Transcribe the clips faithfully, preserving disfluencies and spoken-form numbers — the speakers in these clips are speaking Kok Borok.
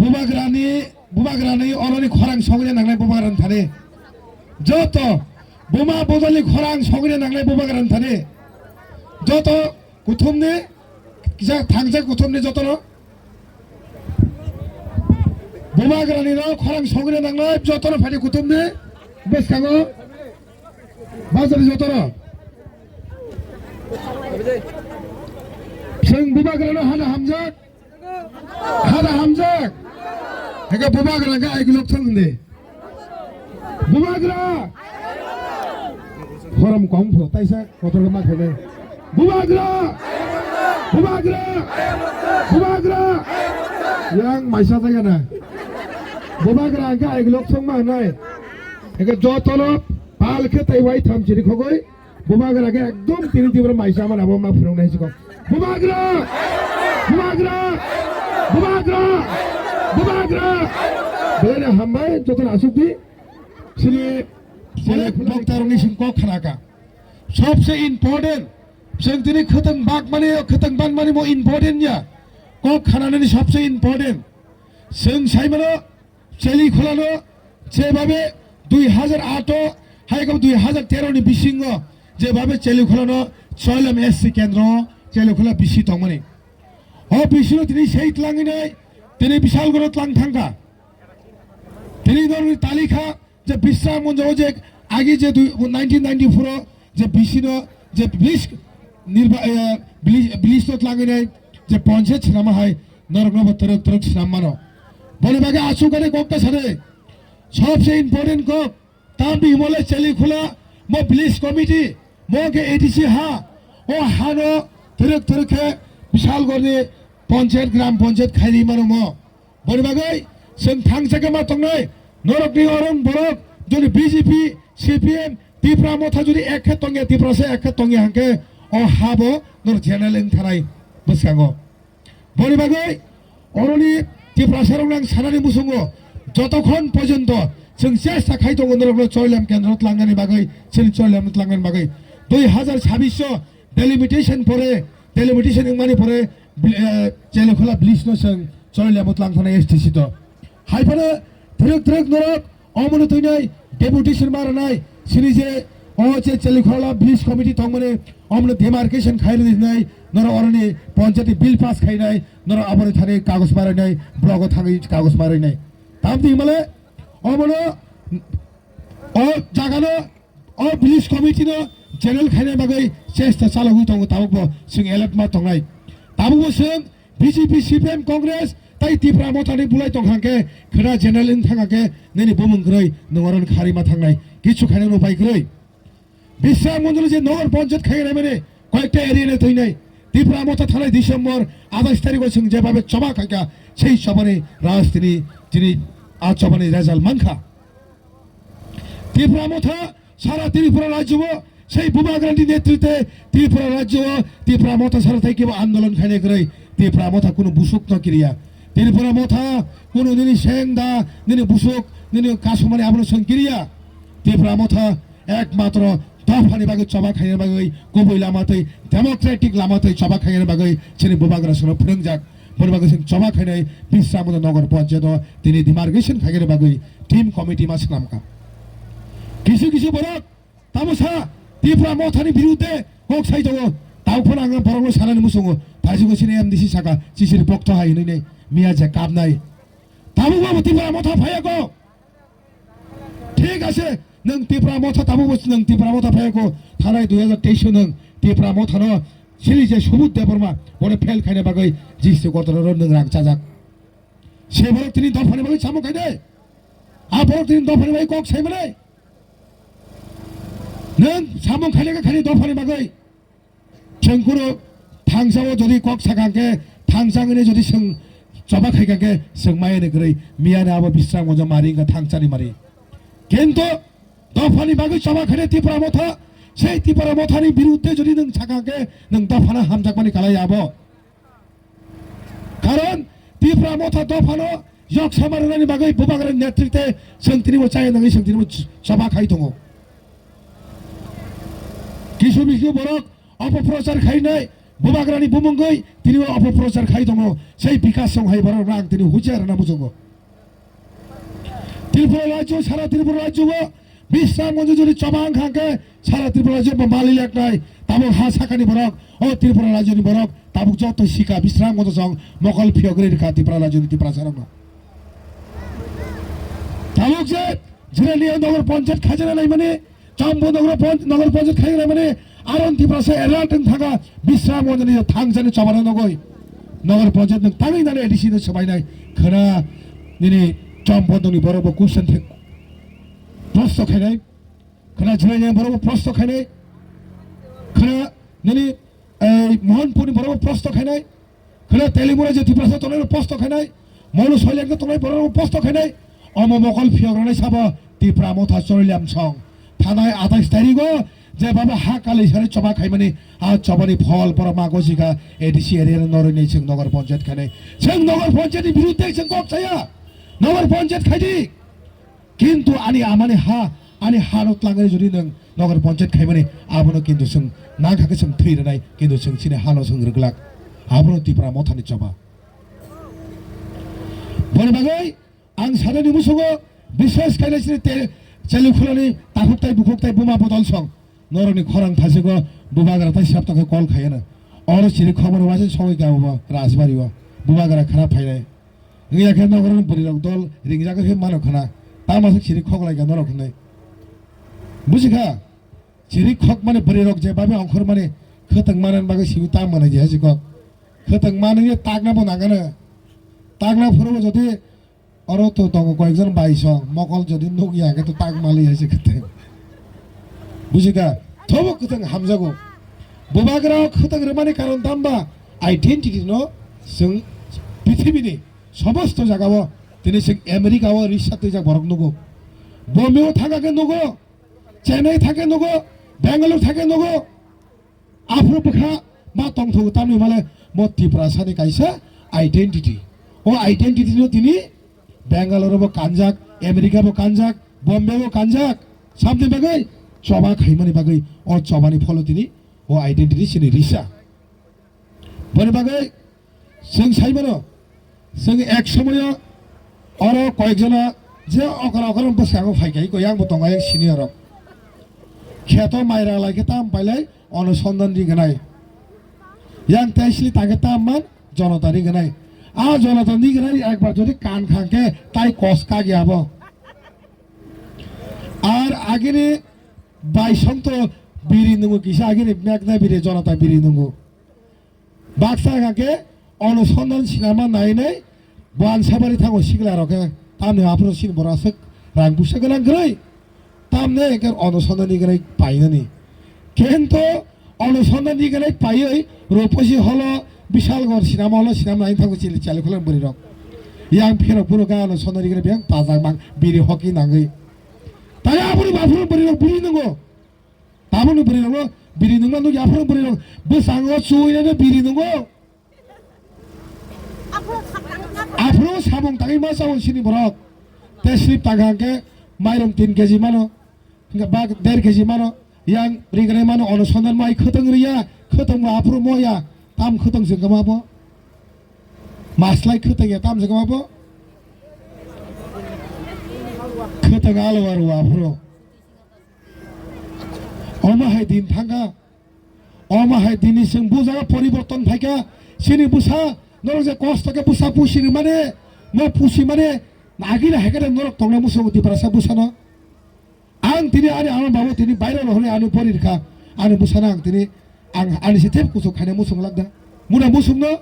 Bubagrani, bubagrani oroni khorang sogwina nangnai bubagrani thani. Joto buma bodolni khorang sogwina nangnai bubagrani thani. Joto kuthumni kisa thangjak kuthumni jotono. Bubagrani no khorang sogwina nangnai jotono phaidi kuthumni bwskango. Bazar jotono. Chwng bubagrano hana hamjak. Hana hamjak. Hega bubagra ga aigulok thang de. Bubagra. Horom kong pho taisa kotor ma khele. Bubagra. Bubagra. Bubagra. Yang maisa jaga na. Bubagra ga aigulok thang ma nai. Hega jotono pal khe tai wai tham chiri khogoi. Bubagra khe ekdom tini tibra maisa man abo ma phwrwng nai sikok. Bubagra! Bubagra! Bubagra! Bubagra! Belai hambai jotono asuk di. Sini sini boktaroni sing kok khanaka. Sobse important. Sing tini khwtwng bak mani khwtwng ban mani mo important ya. Kok khanani sobse important. Sing saimano Chelikhulano jebabe dui hajar ato hai khe dui hajar tero ni bisingo jebabe Chelikhulano Choilam S C kendro Chelikhula B C tongmani. O B C no tini sei tlangwi nai, tini Bishalgarh o tlang thangkha. Tini norni talikha je Bisram Gunjo o je agi je dui, nineteen ninety-four o je B C no je village nirba, eh, village, village no tlangwi nai je panchayat swnama hai norokno bo twrwk twrwk swnam mano. Boni bagwi aswk ani kok ta sade. Sobse important kok. Tamni himole Chelikhula mo village committee mo ke A D C ha. O hano twrwk twrwk khe Bishalgarh ni panchayat gram panchayat khairi mano mo. Boni bagwi chwng thangsa khe ma tongnai, norokni oron borok jodi B J P, C P M, Tipra Motha jodi ek khe tongya, Tiprasa ek khe tongya hwnkhe o habo norok general wng thanai bwskango. Boni bagwi oroni Tiprasarokno ang sanani muchungo jotokhon porjonto chwng chesta khai tongo norokno Choilam kendro tlangnani bagwi, chini Choilam tlangnani bagwi. Dui hajar chabbish o delimitation pore, delimitation wngmani pore, bli-, eh, Chelikhula village no chwng Choilam o tlang thani S T C to. Hai phano twrwk twrwk norok omono twinai deputation ma rwnai, sini je o je Chelikhula village committee tongmani omono demarcation khai rwnai, norok oroni panchayati bill pass khainai, norok aboni thani kagoj ma rwnai, block o thangwi kagoj ma rwnai. Tamni himale omono o jagano o village committee no general khaina bagwi chesta chalogwi tongo, tabukbo chwng alert ma tongnai. Tabukbo chwng B J P, C P M, Congress tai Tipra Mothani bulai tongkha hwnkhe khwna general wng thangkha khe nini bumung kwrwi nwng oro kharwi ma thangnai, kichu khaina upai kwrwi. Bisram Mondol je Nagar Panchayat khaina mani koyekta area no thwinai. Tipra Motha thanai December athais tarikh o chwng jebabe choba khaikha, sei chobani rajniti tini a chobani result mankha. Tipra Motha sara Tripura rajyo o sei Bubagrani netritwe Tripura rajyo o Tipra Motha sara thai kebo andolon khainai kwrwi Tipra Motha kunu busuk no kiriya. Tripura Motha kunu nini seng da, nini busuk, nini kasumani abono chwng kiriya. Tipra Motha ekmatro dophani bagwi choba khaina bagwi kubui lama twi democratic lama twi choba khaina bagwi chini Bubagra sono phwrwngjak. Boni bagwi chwng choba khainai Bisramguna Nagar Panchayat o tini demarcation khaina bagwi team committee ma swnamkha. Kisu kisu borok tamo sa Tipra Mothani birudde kok sai tongo. Tamo phano ang borokno sanani muchungo. Phaisingko chini M D C saka chisiri bokto hai hinwi miya je kapnai. Tabukbo Tipra Motha phaiya kok. Thik ase, nwng Tipra Motha tabukbo nwng Tipra Motha phaiya kok. Thanai dui hajar teis o nwng Tipra Mothano chini je Subudh Debbarma bono fail khaina bagwi G C Kotoraro nwng rang chajak. Se borok tini dophani bagwi samung khainai. A borok tini dophani bagwi kok saimanai. Nwng samung khainai kha khani dophani bagwi. Chwng kunu thangsao jodi kok sakha khe, thangsa hwnwi jodi chwng choba khaikha khe, chwng maya ni kwrwi, miya ni abo Bisramganjo mari wngkha thangsani mari. Kintu dophani bagwi choba khainai Tipra Motha, sei Tipra Mothani birudde jodi nwng sakha khe, nwng dophano hamjakmani kalai abo. Karon Tipra Motha dophano yok sama rwnani bagwi Bubagrani netritwe chwng tini bo chaya nangwi chwng tini bo choba khai tongo. Kisu misu borok opoprochar khainai, Bubagrani bumungwi tini o opoprochar khai tongo. Sei Bikash Chong hai borok rang tini huchar na muchungo. Tripura rajyo, sara Tripura rajyo o Bisramganj jodi choba wngkha hwnkhe sara Tripura rajyo bo mali leknai. Tabuk ha sakani borok, o Tripura rajyoni borok tabuk joto sika Bisramganj song mokol phiyogri rikha Tripura rajyoni Tripura sarokno. Tabuk je Jirania Nagar Panchayat khajana naimani, Chambo Nagar Panch-, Nagar Panchayat khajana naimani, aron Tiprasa alert wng thangkha, Bisramganjni thangjani chobana nogoi. Nagar Panchayat nwng tangwi nani A D C no swbainai, khwna nini Chambo Nagni borok bo question thek-, prosto khainai, khwna Jirania borok bo prosto khainai, khwna nini ei Mohanpurni borok bo prosto khainai. Khwna Telimura je Tiprasa tongnai no posto khainai, Monu Soileng tongnai borok no posto khainai, omo mokol phiyok rwnai sabo Tipra Motha Choriliam song. Thanai atais tarigo je baba ha kali sari choba khaimani, a chobani phol borok ma gosika A D C area no noroi ni chwng Nagar Panchayat khainai. Chwng Nagar Panchayat ni birudde chwng kok saya. Nagar Panchayat khaidi. Kintu ani amani ha, ani hano tlangwi jodi nwng Nagar Panchayat khaimani, abono kintu chwng nangkha khe chwng thwi rwnai, kintu chwng chini hano chwng rwglak. Abono Tipra Mothani choba. Boni bagwi ang sanani musungo bishes khaina chini te-, chelikhulani takhuk tai bukhuk tai buma bodol song. Norokni khorang thasigo bubagra tai sap tokhe call khaiya na. Oro chiri khobor waisa sogwi kabo bo Rajbari o. Bubagra khara phainai. Wngya khe nokrok bwrwi rok dol ringjak khe mano khna. Tamo se chiri khok lai kha norok hinwi. Buji kha? Chiri khok mani bwrwi rok je babe ongkhor mani khwtwng mani bagwi simi tam mani je hasi kok. Khwtwng mani ye takna bo nangano. Takna phuru bo jodi oro to tongo koyekjon baisong mokol jodi nuk ya khe to tak mali hasi khwtwng. Buji kha? Thobo khwtwng hamjago. Bubagra khwtwng rwmani karon tamba identity no chwng pithibini somosto jagao tini chwng America o risa twijak borok nugo. Bombay o thangkha khe nugo, Chennai thangkhe nugo, Bangalore thangkhe nugo. Aphuru bwkha ma tongthogo tamni male mo Tiprasani kaisa identity. O identity no tini Bangalore bo kanjak, America bo kanjak, Bombay bo kanjak. Samtwi bagwi choba khaimani bagwi o chobani pholo tini o identity chini risa. Boni bagwi chwng sai mano, chwng ek somoyo oro koyekjona je okra okra bwskango phai kha, iko yang bo tongo yang senior rok. Kheto maira lai khe tam pailai onosondon ri gwnai. Yang tesli ta khe tam man jonota ri gwnai. A jonota ri gwnai ekbar jodi kan khang khe tai kos kagi abo. Ar agini baisong to biri nungo kisa agini mekna biri jonota biri nungo. Baksa hwnkha khe onosondon sinama nainai buan sabari thango sikla rok khe tamni aphuru sin bora aswk rang puisa gwnang kwrwi tamne hwnkhe onosondon ni gwnai painani. Kento onosondon ni gwnai paiwi Ruposi holo Bishalgor sinama holo sinama nai thango chili chali khulai bwrwi rok. Yang phirok phuru ga onosondon ni gwnai biyang pajak mang biri hoki nangwi. Tani aphuru aphuru bwrwi rok biri nungo. Tabukni bwrwi rokno biri nungma nukya, aphuru bwrwi rok bwskango chuinano biri nungo. Aphuru samung tangwi ma chao sini borok. Te sip tangkha hwnkhe mairum tin keji mano, hwnkhe bak der keji mano, yang rignai mano, onosondon mai khwtwng riya, khwtwng bo aphuru moya, tam khwtwng se wngkha ma bo? Maslai khwtwng ya tam se wngkha ma bo? Khwtwng alo aro aphuru. Omo hai din thangkha. Omo hai dini chwng bujaga poriborton phaikha. Chini bwsa norok je kosto khe bwsa pusi rwmani, mo pusi mani, agini hai khe norok tongnai muchungo Tiprasa bwsano. Ang tini ani ama babu tini bairok rok hwnwi ani pori rwkha. Ani bwsano ang tini, ang ani se tep kuchuk khaina muchung lakda. Muna muchungno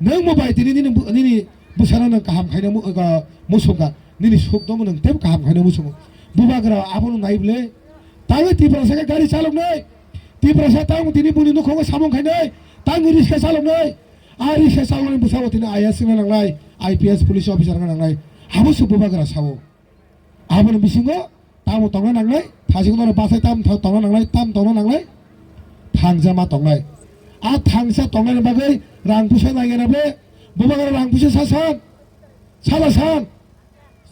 Nwng bo bai tini nini bu-, nini bwsano nwng kaham khaina mu-, ga, muchungkha, nini suk domo nwng tebo kaham khaina muchungo. Bubagra abono nai bwle. Tangwi Tiprasa khe gari chaloknai. Tiprasa tang tini buni nokhogo samung khainai. Tangwi riska chaloknai. A riska chaloknai bwsao tini I A S wngna nangnai, I P S police officer wngna nangnai. Abo se bubagra sao. Aboni bisingo tamo tongna nangnai, thajikno bachai tam tha-, tongna nangnai, tam tongna nangnai, thangsa ma tongnai. A thangsa tongnani bagwi rang puisa nangya na ble, bubagra rang puisa sa san, sala san,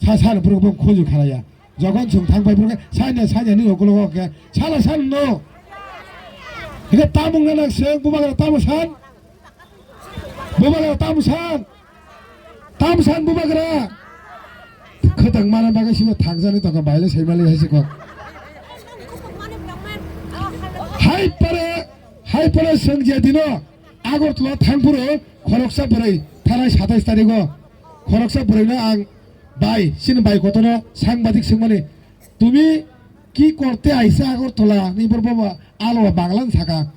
sa san borok bo khunju kharaya. Jokhon chwng thang pai borok sanya sanya ni okologo khe sala san no. Hingke tamung nana seng bubagra tamo san? Bubagra tamo san? Tamo san bubagra? Khwtang mana bagwi sibo thangjani tongkha baile saimali hai se kok. Hai pore, hai pore seng je dino Agartala thangphuru khoroksa bwrwi thanai satais tarigo khoroksa bwrwino ang bai, chini bai kotorno sangbadik swngmani, "Tumi ki korte aisa Agartala?" ni borok bo alo Bangla ni saka.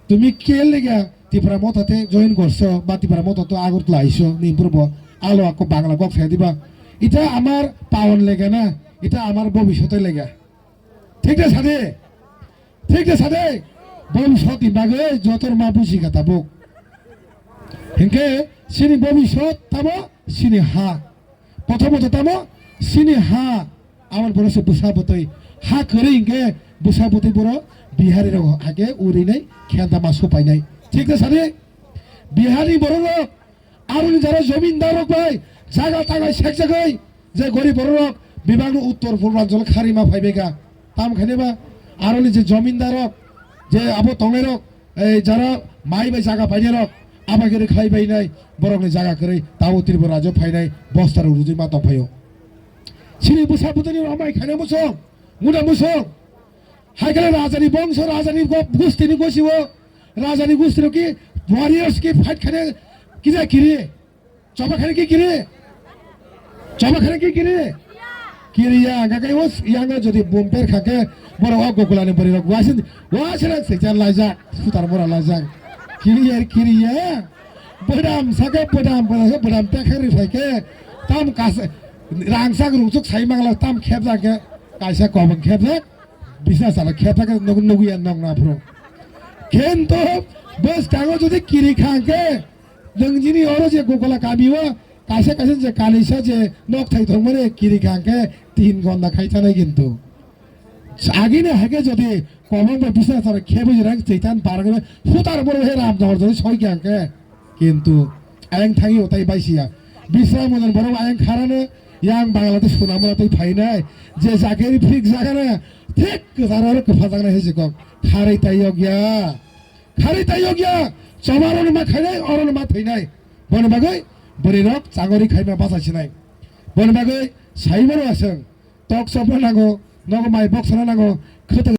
"Tumi ke lega Tipra Motha te join korso ba Tipra Motha to Agartala aiso?" ni borok bo alo ako Bangla kok sai diba. Ita amar pawan lega na, ita amar bobishote lega. Thik de sade? Thik de sade? Bobishot ni bagwi jotor ma buji kha tabuk. Hinkhe chini bobishot tamo chini ha. Prothomot tamo chini ha. Amar borok se bwsa bwtwi. Ha kwrwi hinkhe bwsa bwtwi borok Bihari rok hake urinai khenta ma supainai. Thik de sade? Bihari borok rok Aroni jara jomindar rok bai jaga taga sekjagwi je gorib borok rok bibangno uttor purbanchal khari ma phaibaika. Tam khainai ba aroni je jomindar rok je abo tongnai rok, ei jara mai bai jaga painai rok aba giri khai bainai borokni jaga kwrwi tabo Tripura rajyo phainai bosta rok rujui ma tongphaio. Chini bwsa bwtwini amai khainai musong, muda musong. Hai khe rajani bongso, rajani go-, gustini gosio, rajani gustiro ki warriors ki fight khane kija kiri. Choba khane ki kiri? Choba khane ki kiri? Kiriya, hingkha khe os, yango jodi bumper kha khe, borok o Gokulani bwrwi rok wasin, wasin ang sejak laijak, sutar mora laijak. Kiriya, kiriya. Bodam sake bodam, bodam sake bodam pekhari phai khe, tam kas-, rangsak rungsuk sai mangla tam khepjak khe, kaisa kobong khepjak. Bisna sala khe thake nuk-, nuguya nokna phuru. Kintu bwskango jodi kiri kha hwnkhe, nwng jini oro je Gokola kamio kaisa kaisa je kanisa je nok thai thwngmani kiri kha hwnkhe tin gonda khai thanai kintu. Agini haikhe jodi kobong bai bisna sala khe bujirang chaitan parang sutar boro he ram jor jori soi kha hwnkhe. Kintu ayang thangwi o tai bai siya. Bisra mudan borok ayang kharano yang Bangladesh sunamuna tei phainai. Je jakeri phik jagana thik kwcharo oro kwphajaknai hai se kok. Kharwi tai yokya. Kharwi tai yokya. Chomaroni ma khainai, oroni ma thainai. Boni bagwi bwrwi rok changori khaima bacha sinai. Boni bagwi saimano aswng. Tok sopra nango, nogo mai boksana nango. Khwtwng